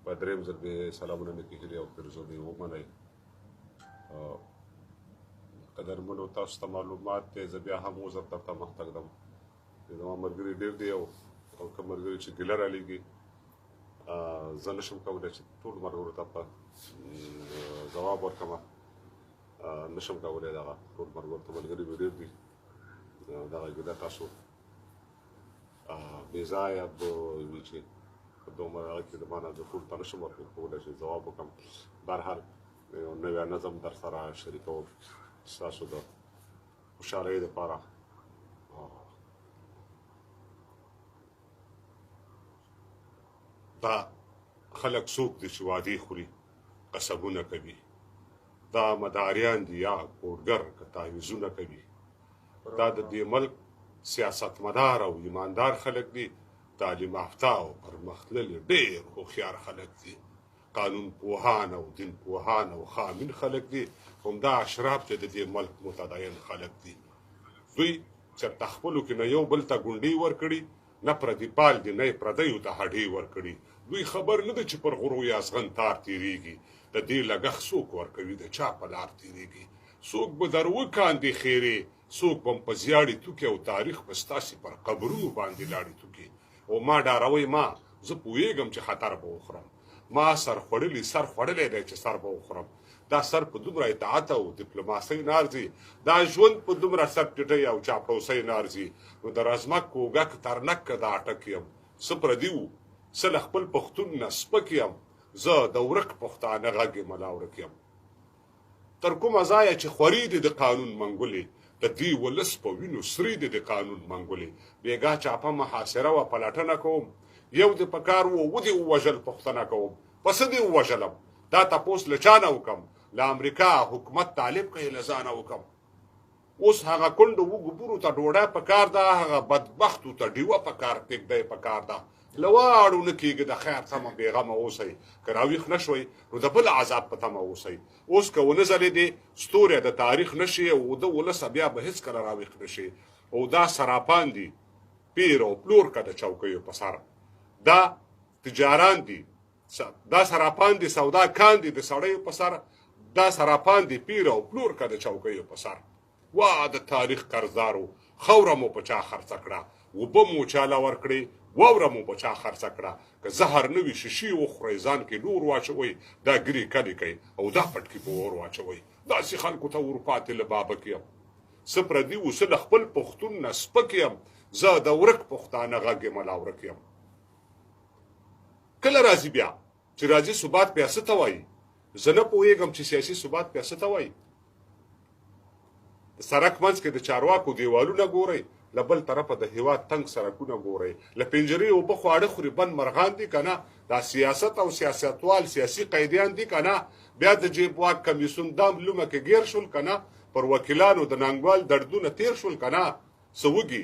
په دریم ځل به سلامونه نیکې هیلې او پیرزونې ومنئ. قدرمنو تاسو ته معلومات دی، زه بیا هم عذر درته مخته ږدم چې زما ملګري ډېر دي او کوم ملګري چې ګیله رالیږي زه نشم کولی چې ټول ملګرو ته په ځواب ورکړم، نشم کولی دغه ټول ملګرو ته، ملګري مې ډېر دي. دغه ګیله تاسو بې ځایه به وي چې په دومره هغه کې د ما نه زه ټول ته نشم ورکولی چې ځواب وکړم. بهرحال یو نوی نظم در سره شریکوم ستاسو د خوشحالۍ دپاره. دا خلک څوک دي چې وعدې خوري قسمونه کوي؟ دا مداریان دي یا کوډګر که تعویذونه کوي؟ دا د دې ملک سیاستمدار او ایماندار خلک دي، تعلیم یافته او پرمختللي ډېر هوښیار خلک دي، قانون پوهان او دین پوهان او خامین خلک دي، همدا اشراف چې د دې ملک متدین خلک دي. دوی چېرته خپلو کې نه یو بل ته ګونډې ورکړي، نه پردي پال دي، نه یې پردیو ته هډې ورکړي. دوی خبر نه دي چې پر غرو یا ازغن تار تېرېږي، د دې لګښت څوک ورکوي، د چا په لار تېرېږي. څوک به در وکاندي خیرې، څوک به په زیاړې توکي او تاریخ به ستاسې پر قبرونو باندې لاړې توکي. او ما ډاروئ ما، زه پوهېږم چې خطر به وخورم، ما سر خوړلی سر خوړلی دی چې سر به وخورم. دا سر په دومره اطاعت او دیپلوماسۍ نه ارزي، دا ژوند په دومره سر ټیټۍ او چاپړوسۍ نه ارزي. نو د رزمک کوږک ترنک که دا اټک یم، څه پردي وو څه له خپل پښتون نه سپک یم، زه د ورک پښتانه غږ یم لا ورک یم. تر کومه ځایه چې خورې دي د قانون منګولې، د دې ولس په وینو سرې دي د قانون منګولې. بېګا چاپه محاصره وه پلټنه کوم، یو دې په کار وو ودې ووژل پوښتنه کوم، په څه دې ووژلم دا تپوس له چا نه وکم، له امریکا حکومت طالب که یې له ځانه وکم. اوس هغه کونډو وږو بورو ته ډوډۍ په کار ده، هغه بدبختو ته ډیوه په کار کېږدۍ په کار ده. له واړو نه کېږي د خیر تمه، بېغمه اوسئ، که راویښ نه شوئ نو د بل عذاب په تمه اوسئ. اوس که ونه ځلېدې ستوری د تاریخ نه شي، او د ولسه بیا به هېڅکله راویښ نه شي. او دا سراپان دي پیر او پلور که د چوکیو په سر، دا تجاران دي، دا سراپان دي سودا کان دي د سړیو په سر، دا سراپان دي پیر او پلور که د چوکیو په سر. وا د تاریخ قرضدارو، خاوره مو په چا خرڅه کړه، اوبه مو چاله ورکړې، واوره مو په چا خرڅه کړه. که زهر نه وي شیشې وخورئ، ځان کې نور واچوئ، دا ګرې کلې کوي او دا پټکي په اور واچوئ. داسې خلکو ته ورپاتې له بابک یم، څه پردي وو څه له خپل پښتون نه سپک یم، زه د ورک پښتانه غږ یم لا ورک یم. کله راځي بیا چې راځي ثبات بیا څه ته وایي؟ زه نه پوهېږم چې سیاسي ثبات بیا څه ته وایي. د سرک منځ کې د چارواکو دیوالونه ګورئ، له بل طرفه د هیواد تنګ سرکونه ګورئ، له پنجرې اوبه خواړه خوري بند مرغان دي که نه؟ دا سیاست او سیاستوال سیاسي قیدیان دي که نه؟ بیا د جیب واک کمیسیون دام لومه کې ګیر شول که نه؟ پر وکیلانو د ننګوال دردونه تیر شول که نه؟ څه وږي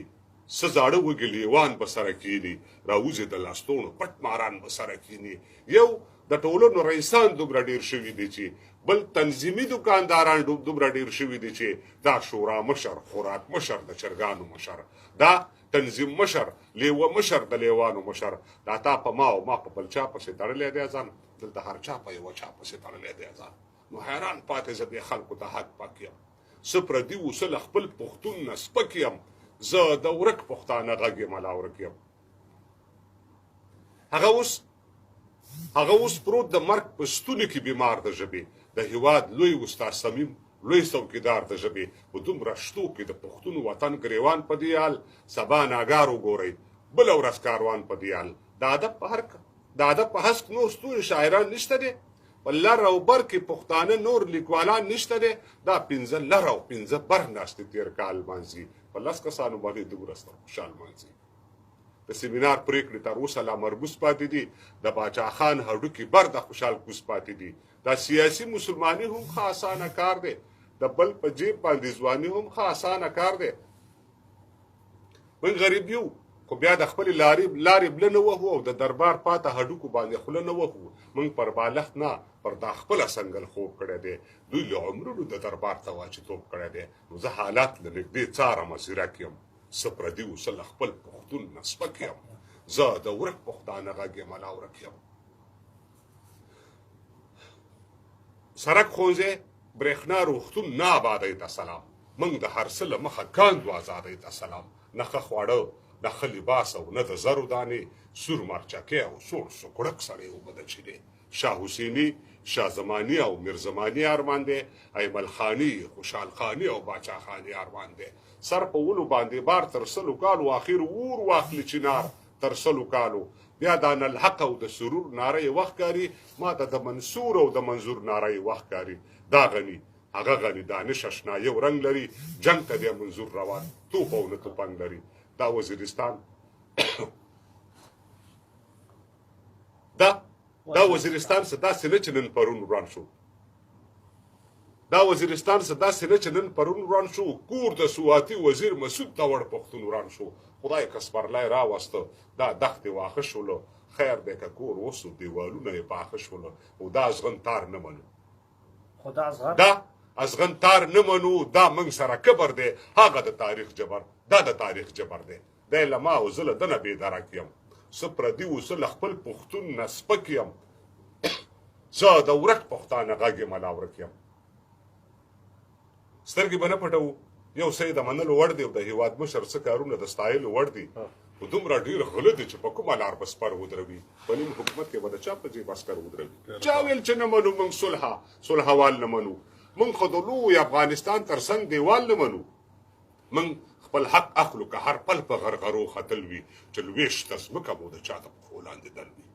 څه زاړه وږي لیوان به سره کیني، راوځي د لستوڼو پټ ماران به سره کیني. یو د ټولنو رئیسان دومره ډیر شوي دي چې بل تنظیمي دکانداران دومره ډیر شوي دي چې دا شورا مشر، خوراک مشر، د چرګانو مشر، دا تنظیم مشر، لیوه مشر، د لیوانو مشر، دا تا په ما او ما په بل چا پسې تړلی دی ځان، دلته هر چا په یوه چا پسې تړلی دی ځان. نو حیران پاتې زه دې خلکو ته حق پک یم، څه پردي وو څه له خپل پښتون نه سپک یم، زه د ورک پښتانه غږ یم لا ورک یم. هغه اوس پروت د مرګ په ستوني کې بیمار د ژبې، د هیواد لوی استاد صمیم لوی څوکیدار د ژبې، په دومره شتو کې د پښتون وطن ګریوان په دې حال، سبا ناګار وګورئ بله ورځ کاروان په دې حال. د ادب په هر د ادب په هسک نور ستوري شاعران نشته دی، په لر او بر کې پښتانه نور لیکوالان نشته دی. دا پنځه لر او پنځه بر ناستې تېر کال لمانځي، په لس کسانو باندې دومره ستر خوشحال لمانځي. د سیمینار پرېکړې تر اوسه لا مربوس پاتې دي، د باچا خان هډوکي بر د خوشحال کوس پاتې دي. دا سیاسي مسلماني هم ښه اسانه کار دی، د بل په جیب باندې ځواني هم ښه اسانه کار دی. موږ غریب یو خو بیا د خپلې لارې بله نه وهو او د دربار پاته هډوکو باندې خوله نه وهو. موږ پر بالښت نه پر دا خپله سنګل خوب کړی دی، دوی له عمرونو د دربار ته واچتوب کړی دی. نو زه حالات له نږدې څارم، ځیرک یم، څه پردي وو څه له خپل پښتون نه سپک یم، زه د ورک پښتانه غږ یم لا ورک یم. سرک، ښوونځی، برېښنا، روغتون، نه آبادۍ ته سلام. موږ د هر څه له مخه کاندو ازادۍ ته سلام. نه ښه خواړه، نه ښه لباس او نه د زرو دانې، سور مرچکی او سوړ سوکړک سړی اوبه د چینې. شاه حسیني، شاه زماني او میرزماني ارمان دی، ایمل خاني، خوشحال خاني او باچا خاني ارمان دی. سر په ولو باندې بار تر سلو کالو، اخر اور واخلي چنار تر سلو کالو. بیا د انالحق او د سرور ناره یې وښکاري، ما ته د منصور او د منظور ناره یې وښکاري. دا غني هغه غني دانش اشنا یو رنګ لري، جنګ ته دی منظور روان توپ او نه تفنګ لري. دا وزیرستان دا وزیرستان څه داسې نه چې نن پرون وران شو، دا وزیرستان څه داسې نه چې نن پرون وران شو، کور د سواتي وزیر مسعود ته وړ پښتون وران شو. خدای که سپرلی راوسته دا دښتې واښه شولو، خیر دی که کور وسو دیوالونه یې پاخه شولو. او دا ازغن تار نه منو، دا ازغن تار نه منو، دا موږ سره کبر دی، هغه د تاریخ جبر، دا د تاریخ جبر دی. دی له ما او زه له ده نه بې درک یم، زه پردي و زه له خپل پښتون نه سپک یم، زه د ورک پښتانه غږ یم لا ورک یم. سترګې به نه پټوو، یو څه یې د منلو وړ دی او د هیواد مشر څه کارونه د ستایلو وړ دي، خو دومره ډېر غله دي چې په کومه لار به سپر ودروي، په نیم حکومت کې به د چا په جیب عسکر ودروي. چا ویل چې نه منو موږ صلحه، صلحه وال نه منو، موږ خو د لوی افغانستان تر څنګ دیوال نه منو. موږ خپل حق اخلو که هر پل په غرغرو ختل وي، چې لوېشته ځمکه مو د چا د پښو لاندې دل وي.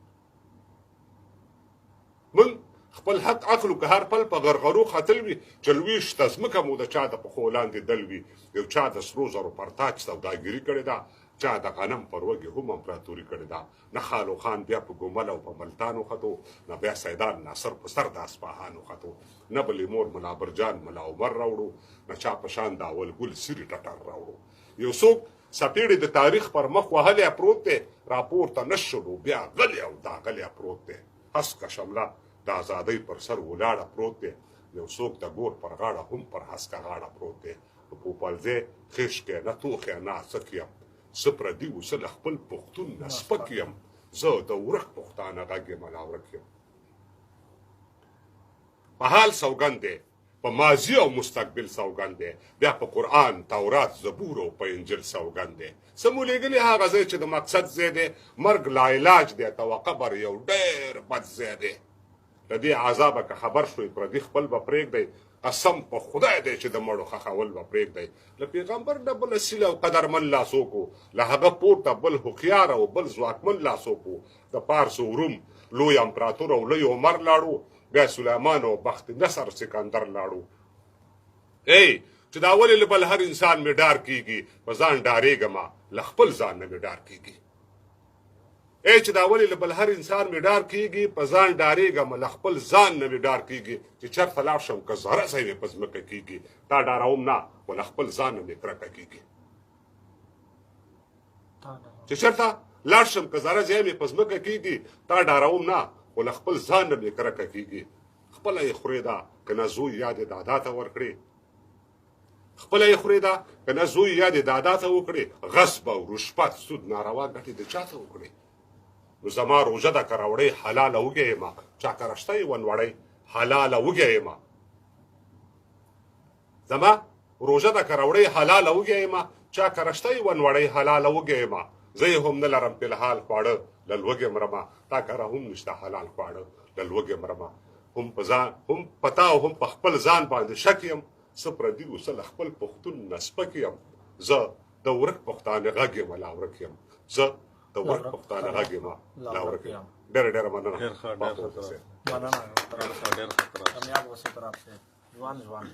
موږ خپل حق اخلو که هر پل په غرغرو ختل وي، چې لوېشته ځمکه مو د چا د پښو لاندې دل وي. یو چا د سرو زرو پر تاج سوداګري کړې ده، چا د غنم پر وږي هم امپراتوري کړې ده. نه خالو خان بیا په ګومل او په ملتان وختو، نه بیا سیدان ناصر په سر د اصفهان وختو، نه بلې مور ملا برجان ملا عمر راوړو، نه چا په شان د اول ګل سیري ټټر راوړو. یو څوک څپېړې د تاریخ پر مخ وهلی پروت دی، راپورته نه شلو بیا غلی او داغلی پروت دی. هسکه شمله د ازادۍ پر سر ولاړه پروت دی، یو څوک د ګور پر غاړه هم پر هسکه غاړه پروت دی. په پوپلزی خېشکی نه توخی نه اڅک یم، زه پردي و زه له خپل پښتون نه سپک یم، زه د ورک پښتانه غږ یم لا ورک یم. په حال سوګند دی، په ماضي او مستقبل سوګند دی، بیا په قرآن، تورات، زبور او په انجیل سوګند دی. څه مو لېږلي هغه ځای چې د مقصد ځای دی، مرګ لا علاج دی ته قبر یو ډېر بد ځای دی. له دې عذابه که خبر شوئ پردي خپل به پرېږدئ، قسم په خدای دی چې د مړو ښخول به پرېږدئ. له پیغمبر نه بل اصیل او قدرمن لا څوک و، له هغه پورته بل هوښیار او بل ځواکمن لا څوک و. د پارس او روم لوی امپراتور او لوی عمر لاړو، بیا سلیمان او بخت نصر سکندر لاړو. ای چې دا ولې له بل هر انسان مې ډار کېږي، په ځان ډارېږم، له خپل ځان نه مې ډار کېږي. ای چې دا ولې له بل هر انسان مې ډار کېږي، په ځان ډارېږم، له خپل ځان نه مې ډار کېږي. چې چېرته لاړ شم که ذره ځای مې په ځمکه کېږي، تا ډاروم نه، خو له خپل ځان نه مې کرکه کېږي. چې چېرته لاړ شم که ذره ځای مې په ځمکه کېږي، تا ډاروم نه، خو له خپل ځان نه مې کرکه کېږي. خپله یې خورې ده که نه زوی یا دې دادا ته ورکړې، خپله یې خورې ده که نه زوی یا دې دادا ته وکړې، غصب او رشوت سود ناروا ګټې د چا ته وکړې. نو زما روژه ده که راوړئ حلاله وږی یمه، چا کره شته یې ونوړئ حلاله وږی یمه. زما روژه ده که راوړئ حلاله وږی یمه، چا کره شته یې ونوړئ حلاله وږی یمه. زه یې هم نه لرم فلحال خواړه له لوږې مرمه، تا کره هم نشته حلال خواړه له لوږې مرمه. هم په ځان هم په تا او هم په خپل ځان باندې شک یم، څه پردي و څه له خپل پښتون نه سپک یم. زه د ورک پښتانه غږ یم لا ورک یم، زه د ورک پښتانه غږ یم لا ورک یم. ډېره ډېره مننه. ډېر ښه، ډېر ښه. مننه. ډېر ښه، ډېر ښه. کامیاب اوسئ تراب صاحب. ځوان ځوان.